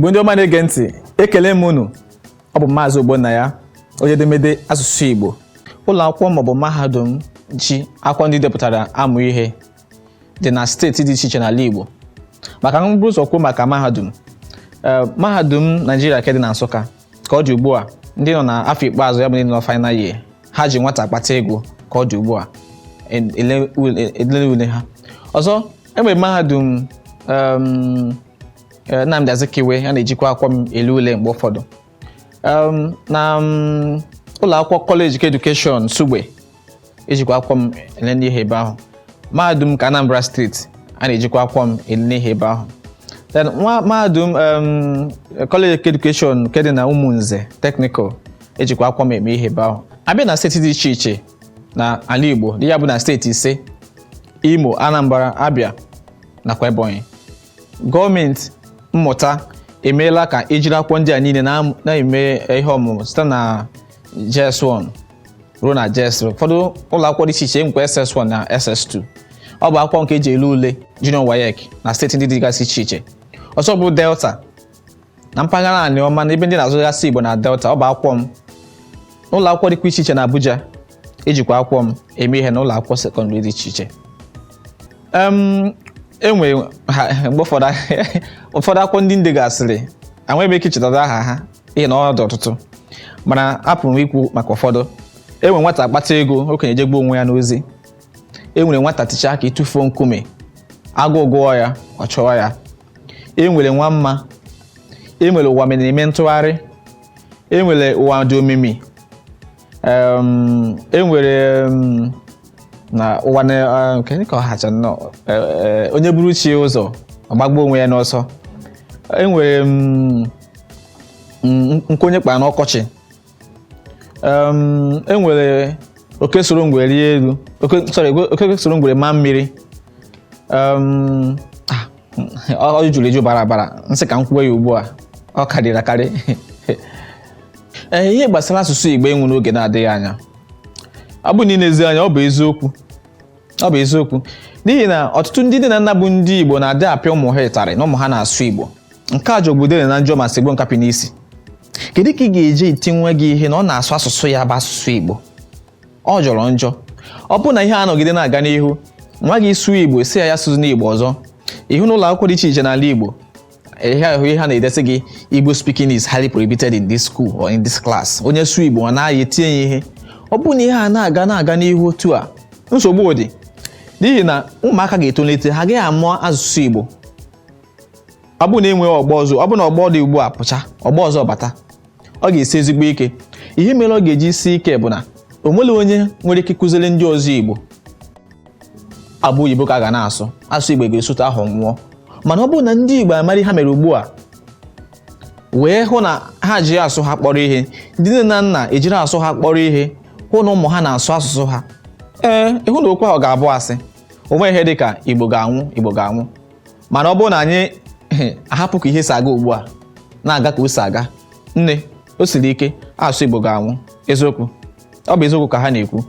Igbo ndị ọma na-ege ntị, ekele m unu. Ọ bụ Maazị Ogbonnaya, onye edemede asụsụ Igbo. Ụlọ akwụkwọ maọbụ mahadum ji akwụkwọ ndị depụtara amụ ihe dị na steeti dị iche iche n'ala Igbo. Maka m buru ụzọ kwuo maka mahadum, mahadum Naijiria nke dị na Nsụka ka ọ dị ugbu a, ndị nọ na afọ ikpeazụ ya bụ ndị nọ final year, ha ji nwata akpata ego ka ọ dị ugbu a elele ule ha. Ọzọ, enwere mahadum Nnamdi Azikiwe, a na-ejikwa akwụkwọ m ele ule mgbe ụfọdụ. Na ụlọ akwụkwọ kọleji nke edukeshọn Nsugbe, ejikwa akwụkwọ m elele ihe ebe ahụ. Mahadum nke Anambra steeti, a na-ejikwa akwụkwọ m elele ihe ebe ahụ. Then nwa mahadum kọleji nke edukeshọn nke dị na Ụmụnze teknikal, ejikwa akwụkwọ m eme ihe ebe ahụ. Abịa na steeti dị iche iche na ala Igbo, dị ya bụ na steeti ise: Imo, Anambra, Abia nakwa Ebonyi, gọọmenti mmụta emeela ka ejiri akwụkwọ ndị a niile na-eme ihe ọmụmụ site na JS1 ruo na JS3. Ụfọdụ ụlọ akwụkwọ dị iche iche enwekwa SS1 na SS2. Ọ bụ akwụkwọ nke eji ele ule Junior WAEC na steeti ndị dịgasị iche iche. Ọzọ bụ Delta na mpaghara Anioma na ebe ndị na-azụgasị Igbo na Delta, ọ bụ akwụkwọ m. N'ụlọ akwụkwọ dịkwa iche iche na Abuja, ejikwa akwụkwọ m eme ihe n'ụlọ akwụkwọ sekọndịrị dị iche iche. Enwe mgbe ụfọdụ ụfọdụ akwụkwọ ndị ndegasịrị enweghị m ike icheta aha ha n'ihi na ọ dị ọtụtụ, mana apụrụ m ikwu maka ụfọdụ. Enwe nwata akpata ego, okenye jegbuo onwe ya n'ozi. Enwere nwata tichaa ka ịtụfuo nkume, agụụ gụọ ya ọ chọọ ya. Enwere nwa mma, enwere ụwa mere eme ntụgharị, enwere ụwa dị omimi, enwere na ụwa na nke ka ọ hacha nnọọ, onye buru chi ụzọ ọ gbagbuo onwe ya n'ọsọ. Enwere nke onye kpara n'ọkọchị. Enwere oke soro ngwere rie elu, oke, sorry, oke soro ngwere maa mmiri. Ọ juru eju bara bara nsị ka m kwuo ya ugbu a, ọ karịrị akarị. Ee, ihe gbasara asụsụ Igbo enwu n'oge na-adịghị anya, ọ bụ na ilezi anya, ọ bụ eziokwu, ọ bụ eziokwu, n'ihi na ọtụtụ ndị nne na nna bụ ndị Igbo na-adị apịa ụmụ ha ịtarị na ụmụ ha na-asụ Igbo. Nke a jọgbudere na njọ ma sigbuo nkapị n'isi. Kedu ka ị ga-eji eti nwa gị ihe na ọ na-asụ asụsụ ya bụ asụsụ Igbo? Ọ jọrọ njọ. Ọ bụrụ na ihe a nọgide na-aga n'ihu, nwa gị sụọ Igbo, si ya ya sụzi n'Igbo ọzọ. Ihu n'ụlọ akwụkwọ dị iche iche n'ala Igbo, ihe ahụ ihe ha na-edesi gị, "Igbo speaking is highly prohibited in this school or in this class." Onye sụọ Igbo, ọ naghị etinye ya ihe. Ọ bụrụ na ihe a na-aga n'ihu otu a, nsogbu dị, n'ihi na ụmụaka ga-etolite, ha agaghị amụ asụsụ Igbo. Ọ bụrụ na enweghị ọgbọ ọzọ, ọ bụrụ na ọgbọ dị ugbu a pụcha, ọgbọ ọzọ bata, ọ ga-esi ezigbo ike. Ihe mere ọ ga-eji sie ike bụ na o nwere onye nwere ike ịkụziri ndị ọzọ Igbo. Abụ oyibo ka a ga na-asụ, asụsụ Igbo ga-esote ahụ nwụọ. Mana ọ bụrụ na ndị Igbo amara ha mere ugbu a wee hụ na ha ji asụ ha kpọrọ ihe, ndị nne na nna ejiri asụ ha kpọrọ ihe, hụ na ụmụ ha na-asụ asụsụ ha, ee, ịhụ na okwu ahụ ga-abụ asị. O nweghị ihe dị ka Igbo ga-anwụ, Igbo ga-anwụ. Mana ọ bụrụ na anyị ahapụ ka ihe si aga ugbu a na-aga ka o si aga, nne, o siri ike, asụsụ Igbo ga-anwụ. Eziokwu, ọ bụ eziokwu ka ha na-ekwu.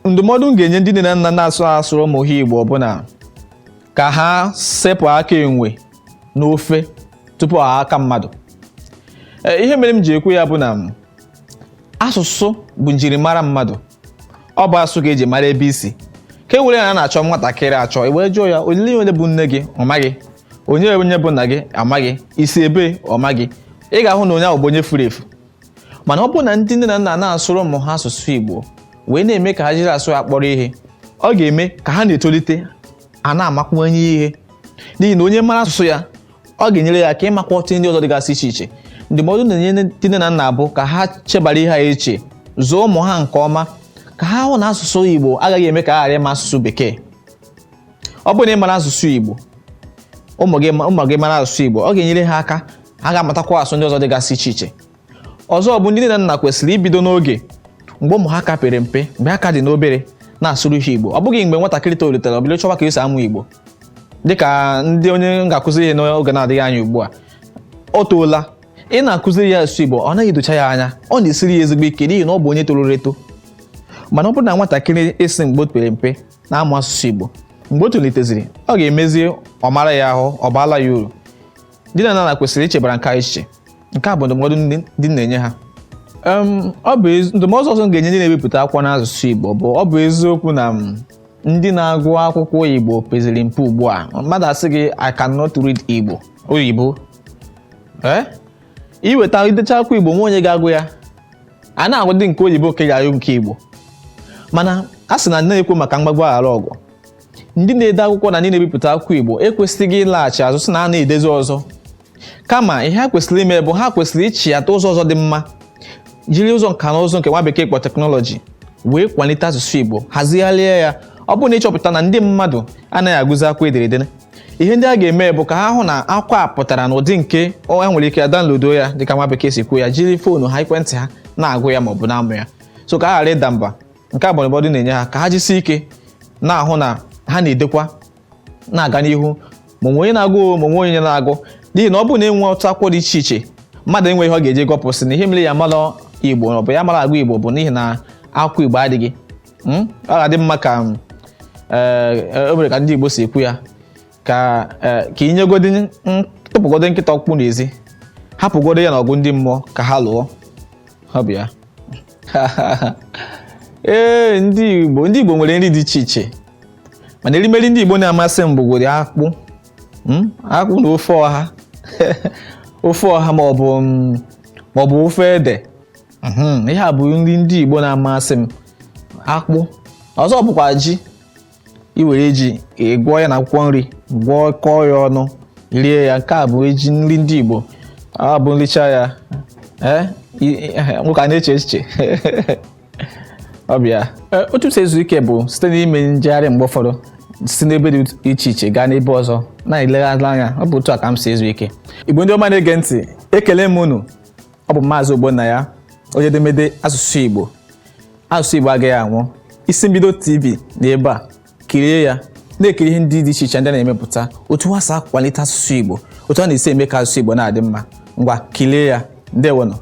Ndụmọdụ m ga-enye ndị nne na nna na-asụ asụrụ ụmụ ha Igbo bụ na ka ha sepụ aka enwe n'ofe tupu ọ aka mmadụ. Ihe mere m ji ekwu ya bụ na asụsụ bụ njirimara mmadụ. Ọ bụ asụsụ ka eji mara ebe isi. Ka e were ya na na-achọ nwatakịrị achọ, e wee jụọ ya, onye onye bụ nne gị? Ọ maghị. Onye onye bụ nna gị? Amaghị. Isi ebe? Ọ maghị. Ị ga-ahụ na onye ahụ bụ onye furu efu. Mana ọ bụrụ na ndị nne na nna na-asụrụ ụmụ ha asụsụ Igbo wee na-eme ka ha jiri asụ ya kpọrọ ihe, ọ ga-eme ka ha na-etolite a na-amakwanye ihe, n'ihi na onye mara asụsụ ya, ọ ga-enyere ya aka ịmakwa ọtụtụ ndị ọzọ dịgasị iche iche. Ndụmọdụ na-enye ndị nne na nna bụ ka ha chebara ihe a eche, zụọ ụmụ ha nke ọma, ka ha hụ na asụsụ Igbo agaghị eme ka ha ghara ịma asụsụ Bekee. Ọ bụrụ na ị mara asụsụ Igbo, ụmụ gị mara asụsụ Igbo, ọ ga-enyere ha aka, ha ga-amatakwa asụsụ ndị ọzọ dịgasị iche iche. Ọzọ bụ, ndị nne na nna kwesịrị ibido n'oge mgbe ụmụ ha ka pere mpe, mgbe ha ka dị n'obere, Na-asụrụ ha Igbo. Ọ bụghị mgbe nwatakịrị tolitere, ọ bido chọwa ka esi amụ Igbo, dịka ndị onye m ga-akụzi ihe n'oge na-adịghị anya ugbu a. O toola, ị na-akụziri ya asụsụ Igbo, ọ naghị edocha ya anya, ọ na-esiri ya ezigbo ike, n'ihi na ọ bụ onye toruru eto. Mana ọ bụrụ na nwatakịrị esi mgbe o pere mpe na-amụ asụsụ Igbo, mgbe o toliteziri, ọ ga-emezi ọ mara ya ahụ, ọ baala ya uru. Ndị nne na nna kwesịrị ichebara nke a echiche. Nke a bụ ndụmọdụ ndị ndị m na-enye ha. Ọ bụ ndụmọdụ ọzọ m ga-enye ndị na-ebipụta akwụkwọ n'asụsụ Igbo bụ, ọ bụ eziokwu na ndị na-agụ akwụkwọ Igbo peziri mpe ugbu a. Mmadụ asị gị, "I cannot read Igbo," oyibo ee, iweta idecha akwụkwọ Igbo, nwa onye ga-agụ ya a na-agụ ndị nke oyibo ka ga-agụ nke Igbo. Mana a sị na na-ekwu maka mgbagwo aghara ọgụ, ndị na-ede akwụkwọ na ndị na-ebipụta akwụkwọ Igbo ekwesịghị ịlaghachi azụ sị na a na-edezi ọzọ, kama ihe ha kwesịrị ime bụ ha kwesịrị ichịata ụzọ ọzọ dị mma, jiri ụzọ nka na ụzụ nke nwa bekee kpọ technology wee kwalite asụsụ Igbo, hazigharịa ya. Ọ bụrụ na ịchọpụta na ndị mmadụ anaghị agụzi akwụkwọ ederede, ihe ndị a ga-eme bụ ka ha hụ na akwụkwọ a pụtara n'ụdị nke ha nwere ike download ya, dịka nwa bekee si kwuo ya, jiri phone ha, ekwentị ha, na-agụ ya maọbụ na-amụ ya. So ka ha ghara ịda mba. Nke a bụ ndụmọdụ na-enye ha, ka ha jisie ike na-ahụ na ha na-edekwa na-aga n'ihu, ma onwe onye na-agụ, ma onwe onye na-agụ, n'ihi na ọ bụrụ na enwe ọtụtụ akwụkwọ dị iche iche, mmadụ enweghị ihe ọ ga-eji gọpụ sị na ihe mere ya mara Igbo ma ọ bụ ya mara agụ Igbo bụ n'ihi na akwụkwọ Igbo adịghị. Ọ ga-adị mma ka o mere ka ndị Igbo si ekwu ya, ka inyegodi tụpụgodo nkịta ọkpụkpụ n'ezi, hapụgodo ya n'ọgụ ndị mmụọ ka ha lụọ. Ọ bụ ya. Ee, ndị Igbo nwere nri dị iche iche, mana erimeri ndị Igbo na-amasị m bụgodi akpụ, akpụ na ofe ọha, ofe ọha maọbụ ofe ede. Ihe a bụ nri ndị Igbo na-amasị m, akpụ. Ọzọ bụkwa ji. Iwere ji, ị gwọọ ya na akwụkwọ nri, gwọọ kọọ ya ọnụ, rie ya. Nke a bụ eji nri ndị Igbo. Ọ bụ nricha ya, ee, nwoke a na-eche echiche. Ọ bụ ya. Otu m si ezu ike bụ site n'ime njegharị, mgbe ụfọdụ site n'ebe dị iche iche gaa n'ebe ọzọ, na-elegharị anya. Ọ bụ otu a ka m si ezu ike. Igbo ndị ọma na-ege ntị, ekele m unu. Ọ bụ Maazị Ogbonnaya, onye edemede asụsụ Igbo. Asụsụ Igbo agaghị anwụ. Isi Mbido TV na ebe a, kirie ya, na-ekiri ihe ndị dị iche iche ndị na-emepụta, otu ha si akwalite asụsụ Igbo, otu a na-esi eme ka asụsụ Igbo na-adị mma. Ngwa, kirie ya. Ndewonụ.